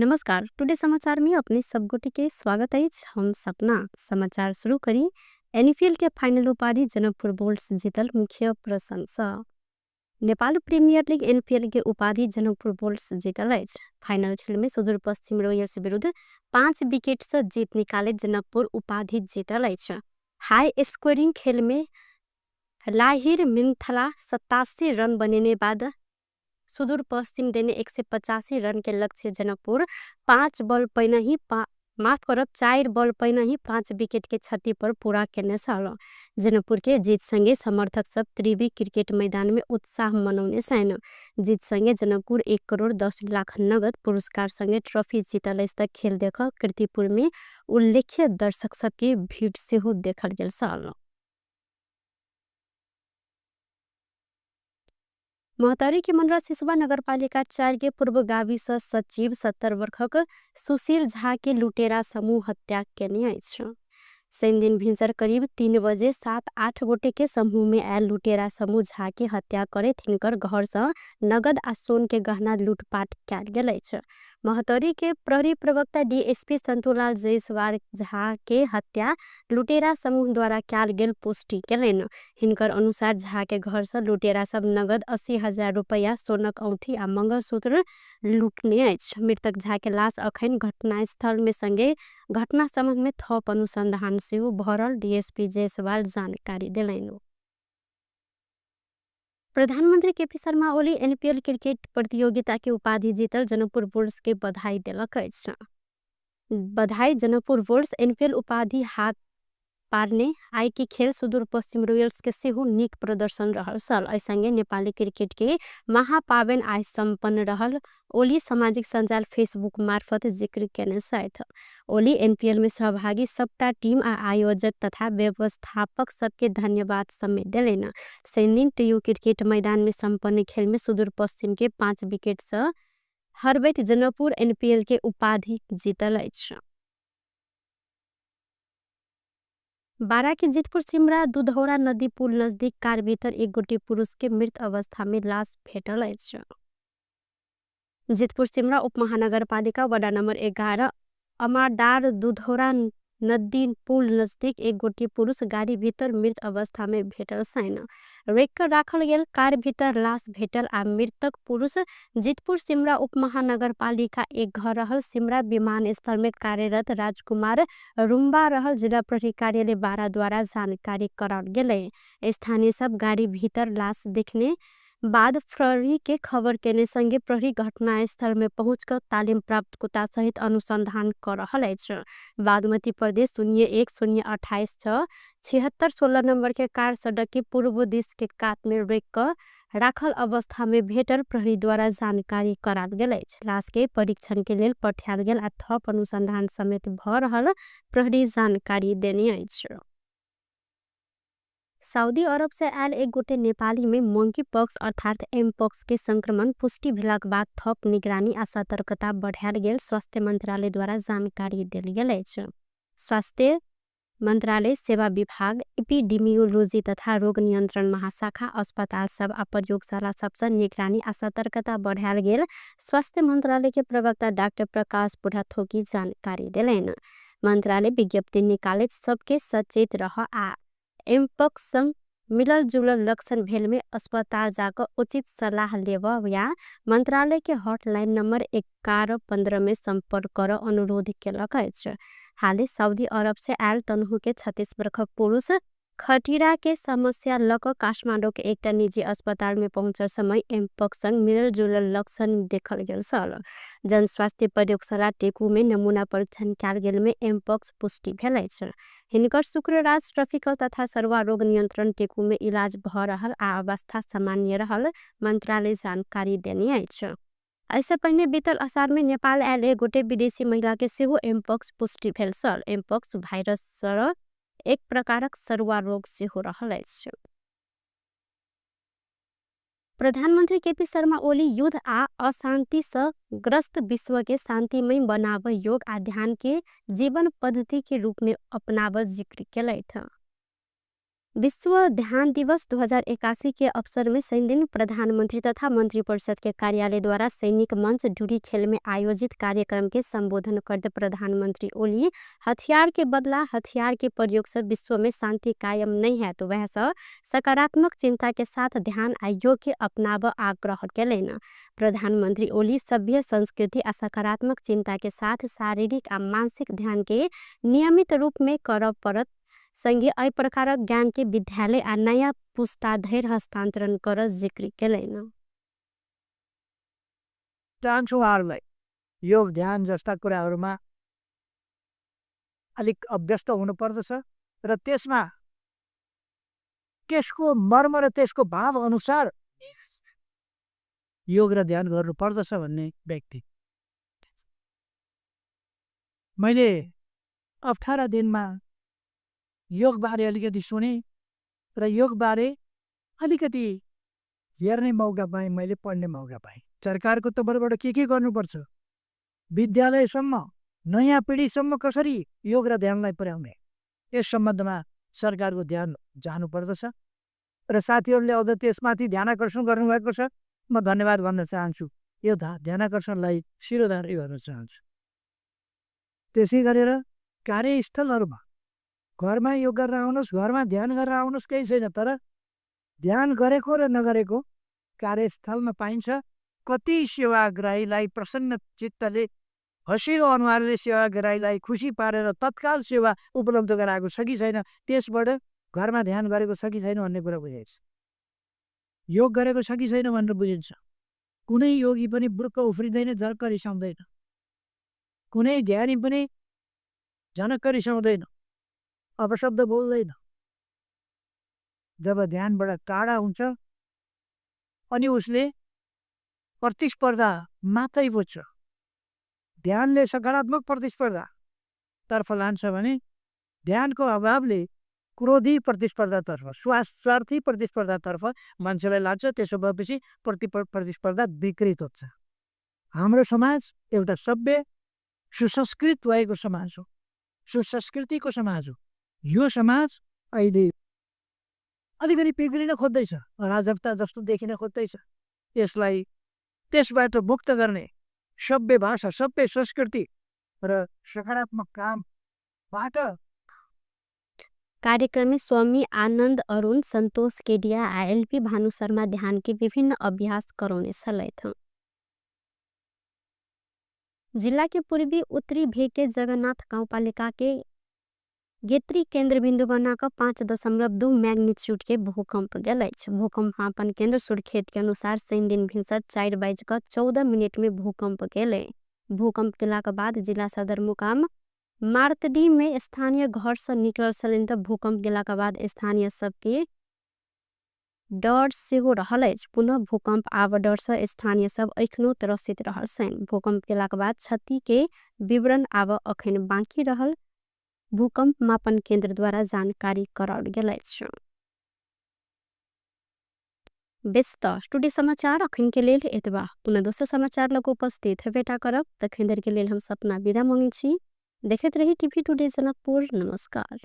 नमस्कार, टुडे समाचार में अपने सब गोटे के स्वागत अछि। हम सपना समाचार शुरू करी। एनपीएल के फाइनल उपाधि जनकपुर बोल्ट्स जीतल मुख्य प्रशंसा। नेपाल प्रीमियर लीग एनपीएल के उपाधि जनकपुर बोल्ट्स जीतल अछि। फाइनल खेल में सुदूर पश्चिम रॉयल्स विरुद्ध 5 विकेट से जीत निकाले जनकपुर उपाधि जीतल अछि। हाई स्कोरिंग खेल में लाहिर मिंथला 87 रन बनेने बाद सुदूर पश्चिम देने 185 रन के लक्ष्य जनकपुर 5 बॉल पहिने ही माफ करब 4 बॉल पहिने ही 5 विकेट के क्षति पर पूरा केने छल। जनकपुर के जीत संगे समर्थक सब त्रिवी क्रिकेट मैदान में उत्साह मनौने छन्। जीत संगे जनकपुर 1 करोड़ 10 लाख नगद पुरस्कार संगे ट्रॉफी जीतल अछि। त खेल देख कीर्तिपुर में उल्लेख्य दर्शक सबके भीड़ सेहो देखल गेल छल। महोत्तरी के मनरा सिसवा नगरपालिका 4 के पूर्व गाविस सचिव 70 वर्षक सुशील झा के लुटेरा समूह हत्या केने अछि। शनि दिन भिनसर करीब 3 बजे 7-8 गोटे के समूह में आयल लुटेरा समूह झा के हत्या करैत हिनकर घर से नगद आ सोन के गहना लूटपाट कयल गेल अछि। महोत्तरी के प्रहरी प्रवक्ता डीएसपी संतोलाल जायसवाल झा के हत्या लुटेरा समूह द्वारा कयल गेल पुष्टि केलनि। हिनकर अनुसार झा के घर से लुटेरा सब नगद 80,000 रुपैया, सोनक औंठी आ मंगलसूत्र लूटने अछि। मृतक झा के लाश अखन घटनास्थल में संगे घटना संबंध में थप अनुसंधान सेहो भरल डीएसपी जायसवाल जानकारी देलनि। प्रधानमंत्री KP Sharma Oli NPL cricket प्रतियोगिता के उपाधि जीतल जनकपुर बोल्ट्स के बधाई देलक अछि। बधाई जनकपुर बोल्ट्स एनपीएल उपाधि हाथ पारने आइ के खेल सुदूर पश्चिम रॉयल्स के सेहो नीक प्रदर्शन रहल छल। एहि संगे नेपाली क्रिकेट के महापावन आइ सम्पन्न रहल ओली सामाजिक सञ्जाल फेसबुक मार्फत जिक्र केने छथि। ओली एनपीएल में सहभागी सबटा टीम आ आयोजक तथा व्यवस्थापक सबके धन्यवाद समेत देलनि। शनिदिन टीयू क्रिकेट मैदान में सम्पन्न खेल में सुदूर पश्चिम के 5 विकेट से हरबैत जनकपुर एनपीएल के उपाधि जीतल अछि। बारा के जितपुर सिमरा दुधौरा नदी पुल नजदीक कार भीतर एक गोटे पुरुष के मृत अवस्था में लाश भेटल अछि। जितपुर सिमरा उपमहानगरपालिका वडा नंबर 11 अमाडार दुधौरा नदी पुल नजदीक एक गोटे पुरुष गाड़ी भीतर मृत अवस्था में भेटल छनि। रोकि कऽ राखल गेल कार भीतर लाश भेटल आ मृतक पुरुष जितपुर सिमरा उपमहानगरपालिका एक घर रहल सिमरा विमानस्थल में कार्यरत राजकुमार रुम्बा रहल जिला प्रहरी कार्यालय बारा द्वारा जानकारी कराओल गेलै। स्थानीय सब गाड़ी भीतर लाश देखने बाद प्रहरी के खबर केने संगे प्रहरी घटनास्थल में पहुँच कर तालिम प्राप्त कुत्ता सहित अनुसंधान कर रहल अछि। बागमती प्रदेश 01 0 28 6 76 16 नंबर के कार सड़क के पूर्व दिश के कात में रोकि कऽ राखल अवस्था में भेटल प्रहरी द्वारा जानकारी कराओल गेल अछि। लाश के परीक्षण के लेल पठायल गेल आ थप अनुसंधान समेत भ रहल प्रहरी जानकारी देने अछि। सऊदी अरब से आयल एक गोटे नेपाली में मंकी पॉक्स अर्थात एम पॉक्स के संक्रमण पुष्टि भेलाक बाद थप निगरानी आ सतर्कता बढ़ायल गेल स्वास्थ्य मंत्रालय द्वारा जानकारी देल गेल अछि। स्वास्थ्य मंत्रालय सेवा विभाग एपिडेमियोलॉजी तथा रोग नियंत्रण महाशाखा अस्पताल सब आ प्रयोगशाला सबसे निगरानी आ सतर्कता बढ़ायल गेल स्वास्थ्य मंत्रालय के प्रवक्ता डॉक्टर प्रकाश बुढ़ाथोकी जानकारी देलनि। मंत्रालय विज्ञप्ति निकालैत सबके सचेत रह आ एमपॉक्स संग मिलल जुलल लक्षण भेल में अस्पताल जाकर उचित सलाह लेब या मंत्रालय के हॉटलाइन नंबर 1115 में संपर्क कर अनुरोध केलक अछि। हाले सऊदी अरब से आयल तनहु के 36 वर्षक पुरुष खटिरा के समस्या लक काठमाडौँ के एकटा निजी अस्पताल में पहुंचल समय एमपॉक्स संग मिलल जुलल लक्षण देखल गेल छल। जनस्वास्थ्य प्रयोगशाला टेकू में नमूना परीक्षण कयल गेल में एमपॉक्स पुष्टि भेल अछि। हिनकर शुक्रराज ट्रॉपिकल तथा सर्वा रोग नियंत्रण टेकू में इलाज भ रहल आ अवस्था सामान्य रहल मंत्रालय जानकारी देने अछि। एहिसँ पहिने बीतल असार में नेपाल आयल एक गोटे विदेशी महिला के सेहो एमपॉक्स पुष्टि भेल छल। एमपॉक्स वायरस एक प्रकारक सरुआ रोग सेहो रहल अछि। प्रधानमंत्री केपी शर्मा ओली युद्ध आ अशांति से ग्रस्त विश्व के शांतिमय बनाव योग आ ध्यान के जीवन पद्धति के रूप में अपनाव जिक्र केलथि। विश्व ध्यान दिवस 2081 के अवसर में शनिदिन प्रधानमंत्री तथा मंत्रिपरिषद के कार्यालय द्वारा सैनिक मंच ढुरी खेल में आयोजित कार्यक्रम के संबोधन करते प्रधानमंत्री ओली हथियार के बदला हथियार के प्रयोग से विश्व में शांति कायम नहीं है तो वह सकारात्मक चिंता के साथ ध्यान आ योग के अपनाब आग्रह केलनि। प्रधानमंत्री ओली सभ्य संस्कृति आ सकारात्मक चिंता के साथ शारीरिक आ मानसिक ध्यान के नियमित रूप में करब पड़त संगे एहि प्रकारक ज्ञान के विद्यालय आ नया पुस्ता धरि हस्तांतरण करऽ जिक्र केलनि। चाहन्छु उहाँहरूलाई योग ध्यान जस्ता कुराहरूमा अलिक अभ्यस्त हुनुपर्दछ र त्यसमा त्यसको मर्म र त्यसको भाव अनुसार योग र ध्यान गर्नुपर्दछ भन्ने व्यक्ति। मैले अप्ठ्यारा दिनमा योगबारे अलिकति सुने र योगबारे अलिकति हेर्ने मौका पाएँ, मैले पढ्ने मौका पाएँ। सरकारको तर्फबाट के गर्नुपर्छ, विद्यालयसम्म नयाँ पिँढीसम्म कसरी योग र ध्यानलाई पुर्याउने, यस सम्बन्धमा सरकारको ध्यान जानुपर्दछ र साथीहरूले अझ त्यसमाथि ध्यान आकर्षण गर्नुभएको छ। म धन्यवाद भन्न चाहन्छु, यो ध्यान आकर्षणलाई शिरोधारी गर्न चाहन्छु। त्यसै गरेर कार्यस्थलहरूमा घरमा योग गरेर आउनुहोस्, घरमा ध्यान गरेर आउनुहोस्, केही छैन, तर ध्यान गरेको र नगरेको कार्यस्थलमा पाइन्छ। कति सेवाग्राहीलाई प्रसन्न चित्तले हँसिलो अनुहारले सेवाग्राहीलाई खुसी पारेर तत्काल सेवा उपलब्ध गराएको छ कि छैन, त्यसबाट घरमा ध्यान गरेको छ कि छैन भन्ने कुरा बुझिन्छ, योग गरेको छ कि छैन भनेर बुझिन्छ। कुनै योगी पनि बुर्क उफ्रिँदैन, झर्क रिसाउँदैन, कुनै ध्यानी पनि झनक्क रिसाउँदैन, अपशब्द बोल्दैन। जब ध्यानबाट टाढा हुन्छ अनि उसले प्रतिस्पर्धा मात्रै बुझ्छ। ध्यानले सकारात्मक प्रतिस्पर्धातर्फ लान्छ भने ध्यानको अभावले क्रोधी प्रतिस्पर्धातर्फ, स्वार्थी प्रतिस्पर्धातर्फ मान्छेलाई लान्छ। त्यसो भएपछि प्रतिस्पर्धा विकृत हुन्छ। हाम्रो समाज एउटा सभ्य सुसंस्कृत भएको समाज हो, सुसंस्कृतिको समाज हो। यो समाज अहिले अलिकति बिग्रिन खोज्दैछ, अराजकता जस्तो देखिन खोज्दैछ। यसलाई त्यसबाट मुक्त गर्ने सभ्य भाषा, सभ्य संस्कृति र सकारात्मक कामबाट कार्यक्रम में स्वामी आनंद अरुण, संतोष केडिया आ एलपी भानु शर्मा ध्यान के विभिन्न अभ्यास करौने छलथि। जिला के पूर्वी उत्तरी भेग के जगन्नाथ गाउँपालिका के गेत्री केन्द्र बिन्दु बनाकर 5.2 मैग्नीट्यूड के भूकंप गेल अछि। भूकंप मापन केंद्र सुर्खेत के अनुसार शनि दिन भिनसर 4:14 में भूकंप गेल। भूकंप गेला के बाद जिला सदरमुकाम मार्तडी में स्थानीय घर से निकलल छलनि त भूकंप गेला के बाद स्थानीय सबके डर सेहो रहल अछि। पुनः भूकंप आब डर से स्थानीय सब एखनो त्रसित रहल छनि। भूकंप गेला के बाद क्षति के विवरण आब अखन बाकी रहल भूकंप मापन केंद्र द्वारा जानकारी कराओल गेल अछि। व्यस्त टुडे समाचार अखन के लेल एतबा। पुनः दोसर समाचार लग उपस्थित हेबेटा करब। तखन धरि के लेल हम सपना विदा मांगै छी। देखैत रही टीवी टुडे जनकपुर। नमस्कार।